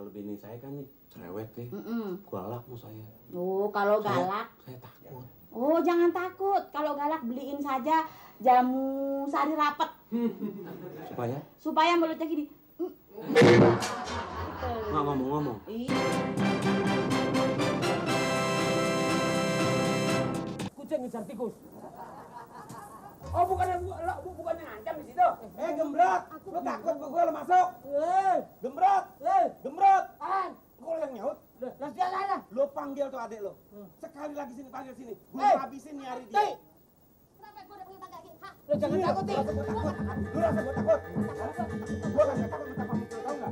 kalau bini saya kan nih cerewet nih, galak mau saya. Oh, kalau galak? Saya takut. Oh, jangan takut. Kalau galak beliin saja jamu sari rapet. Supaya? Supaya mulutnya gini. Nggak ngomong-ngomong. Kucing ngejar tikus. Oh, bukannya ngancam di situ. Gembrot, lu takut gua lo masuk. Gembrot, gembrot. Kok yang nyaut? Lah siapa? Lu panggil tuh adek lo. Sekali lagi sini, panggil sini. Gua habisin nyari dia. Kenapa gue udah panggil lagi? Hah? Lo jangan takut, Ti. Lu rasa gua takut? Gua kagak takut minta pamit, tau nggak?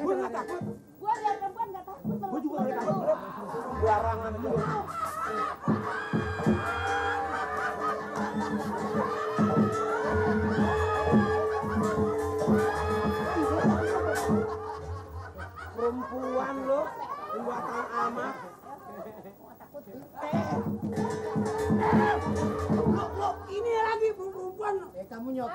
Gua nggak takut. Gue lihat perempuan nggak takut. Gua juga nggak takut, bro. Barangan itu. Perempuan lo, buatan amat. Lo ini lagi perempuan. Kamu nyok.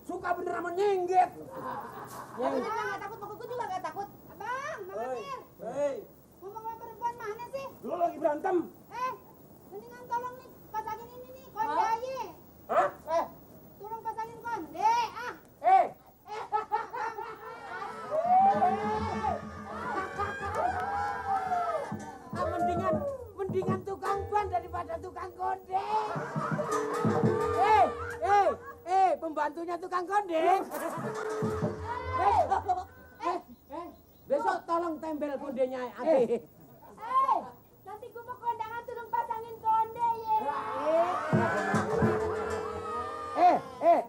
Suka bener sama nyengget. Abang nggak takut, gue juga nggak takut. Abang, Mamir. Hei, Ngomong sama perempuan mana sih? lu lagi berantem? Mendingan tolong nih pasangin ini nih konde aja. Hah? Tolong pasangin konde. Mendingan tukang ban daripada tukang konde. Pembantunya tukang konde. Besok tolong tempel kondenya Ade. Nanti gue mau kondangan tolong pasangin konde ya.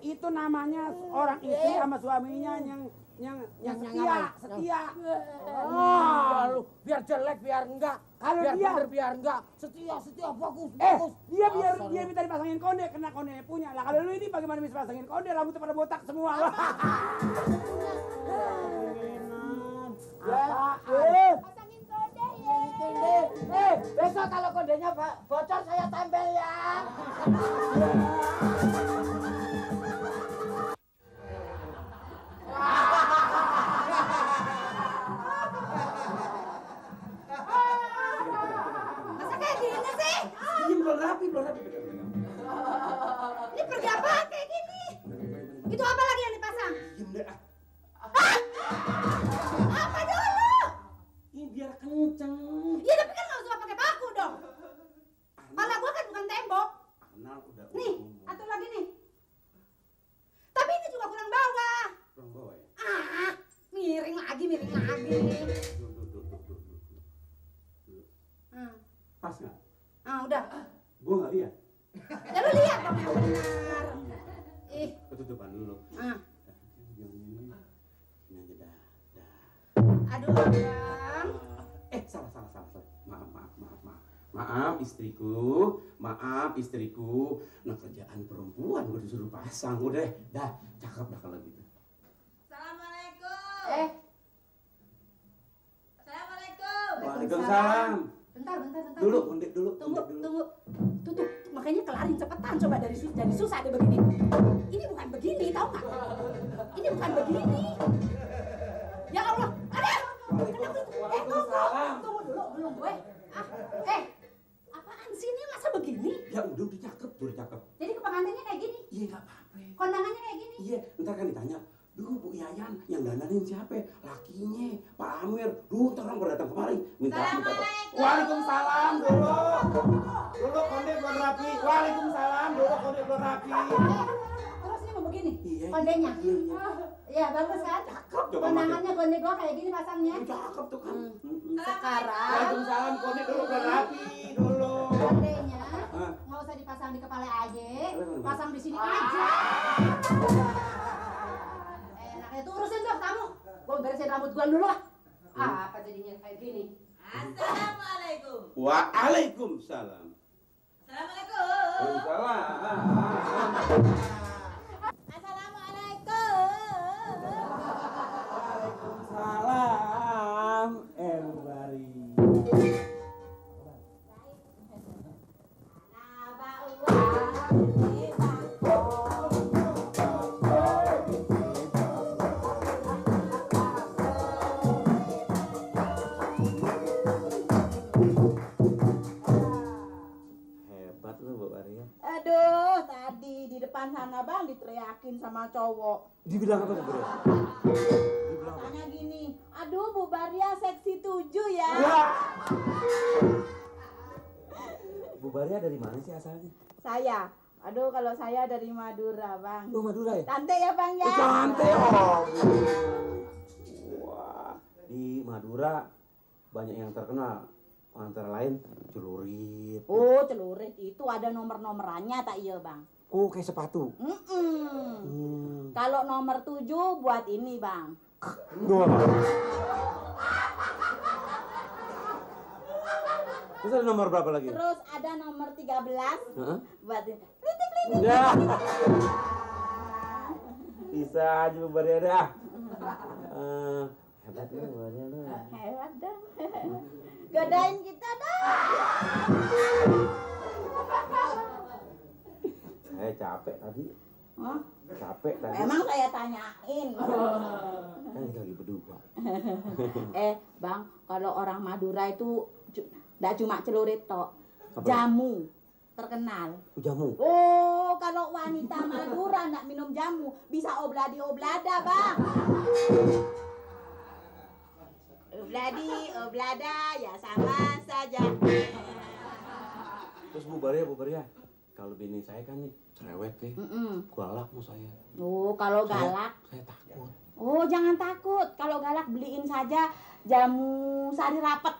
Itu namanya orang istri sama suaminya yang setia. Lu biar jelek biar enggak. Kalau biar bener biar enggak. Setia bagus. Dia minta dipasangin konde karena konde punya. Lah kalau lu ini bagaimana bisa pasangin konde, rambutnya pada botak semua. Pasangin konde ya. Besok kalau kondenya bocor saya tempel ya. Masa kayak gini sih? Belum rapi. Ini pergi apa kayak gini? Itu apa lagi yang dipasang? Diem deh. Apa dulu? Ini biar kenceng. Ya tapi kan nggak usah pakai paku dong. Pala gua kan bukan tembok. Anal udah. Nih, atau lagi nih. Tapi ini juga kurang bawah. Kurang bawah ya? Miring lagi. Pas nggak? Udah. Gua nggak lihat. Ya lu lihat dong yang benar. Ketutupan dulu. Ah. Jangan ini aja dah. Aduh, Bang. Salah. Maaf istriku. Nah kerjaan perempuan gue disuruh pasang. Udah, dah cakep dah kalau gitu. Assalamualaikum. Assalamualaikum. Waalaikumsalam. Bentar. Dulu, dulu. Tunggu. Tutup. Makanya kelarin cepetan coba dari susah deh begini. Ini bukan begini, tahu nggak? Ini bukan begini. Ya Allah, ada. Tunggu dulu, belum gue. Apaan sih ini masa begini? Ya udah cakep. Jadi ke pengantinnya kayak gini? Iya nggak apa-apa. Kondangannya kayak gini? Iya, ntar kan ditanya. Duh Bu Yayan, yang dandanin siapa? Lakinya, Pak Amir. Duh, ntar orang datang kemari. Minta. Waalaikumsalam dulu. Dulu konde belum rapi. Waalaikumsalam dulu konde belum rapi. Terus ini mau begini? Iya. Kondenya? Iya. Iya, bagus kan? Cakep coba. Kondangannya konde gua kayak gini pasangnya. Cakep tuh kan. Sekarang Waalaikumsalam konde dulu belum rapi dulu. kondenya nggak usah dipasang di kepala aja, pasang di sini aja. Enaknya tuh urusin tuh kamu. Gua beresin rambut gua dulu lah. Apa jadinya kayak gini? Assalamualaikum. Waalaikumsalam. Assalamualaikum. Waalaikumsalam. Waalaikumsalam. Everybody. yakin sama cowok. Dibilang apa Bu Baria? Dibilang apa? Katanya gini, aduh Bu Baria seksi 7 ya. Bu Baria dari mana sih asalnya? Saya, aduh kalau saya dari Madura Bang. Oh Madura ya? Cantik ya Bang ya? Cantik om. Wah, di Madura banyak yang terkenal. Antara lain celurit. Oh celurit itu ada nomor-nomorannya tak iya Bang? Oh kayak sepatu. Kalau nomor 7 buat ini Bang. Wah. Terus ada nomor berapa lagi? Terus ada nomor 13 buat ini. Ya. Bisa aja Bu Baria dah. Hebat lu Bu Baria lu. Hebat dong. Godain kita dong. Saya capek tadi. Hah? Capek tadi. Emang saya tanyain. Kan kita lagi berdua. Bang, kalau orang Madura itu nggak cuma celurit tok, Apa? jamu terkenal. Jamu. Oh, kalau wanita Madura nggak minum jamu, bisa obladi-oblada, Bang. Oblada, ya sama saja. Terus Bu Baria, kalau bini saya kan nih cerewet nih, galak mau saya. Oh, kalau galak. Saya takut. Oh, jangan takut. Kalau galak beliin saja jamu sari rapet.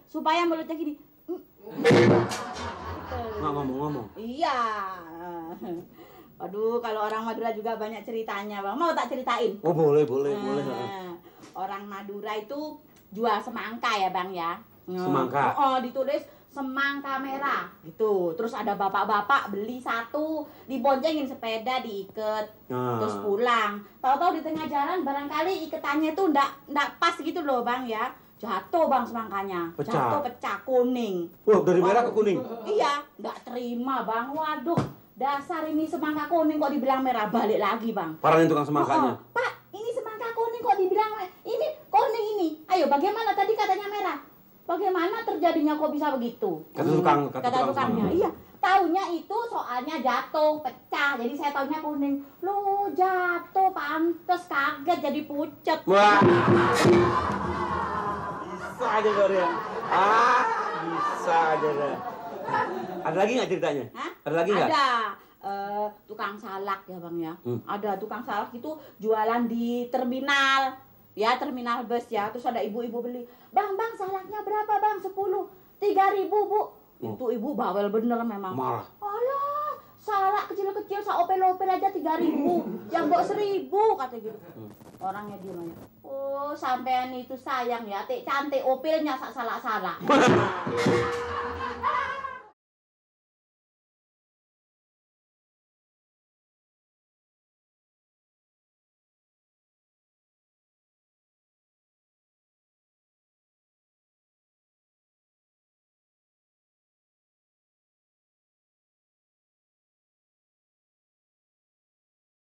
Supaya mulutnya gini. Nggak ngomong-ngomong. Iya. Aduh, kalau orang Madura juga banyak ceritanya, Bang. Mau tak ceritain? Oh, boleh. Orang Madura itu jual semangka ya, Bang ya. Semangka? Oh, ditulis semangka merah gitu. Terus ada bapak-bapak beli satu, diboncengin sepeda, diikat, terus pulang. Tahu-tahu di tengah jalan barangkali iketannya itu ndak pas gitu loh, Bang ya. Jatuh Bang semangkanya. Pecah. Pecah kuning. Wah, dari merah ke kuning. Iya, nggak terima Bang. Waduh, dasar ini semangka kuning kok dibilang merah, balik lagi Bang. Parahin tukang semangkanya. Pak, ini semangka kuning kok dibilang ini kuning ini. Ayo, bagaimana tadi katanya merah? Bagaimana terjadinya kok bisa begitu? Kata tukangnya. Iya, taunya itu soalnya jatuh, pecah. Jadi saya taunya kuning. Loh, jatuh pantes kaget jadi pucet. Wah. Bisa aja Baria. Bisa aja deh. Ada lagi nggak ceritanya? Hah? Ada lagi nggak? Ada. Tukang salak ya Bang ya. Ada tukang salak itu jualan di terminal. Ya terminal bus ya. Terus ada ibu-ibu beli. Bang, salaknya berapa Bang? 10. 3.000 Bu. Itu ibu bawel bener memang. Marah. Alah, salak kecil-kecil saopel-opel aja 3.000. Yang buat 1.000 kata gitu. Orangnya dia nanya. Oh, sampean itu sayang ya. Cantik opelnya sak salak-salak.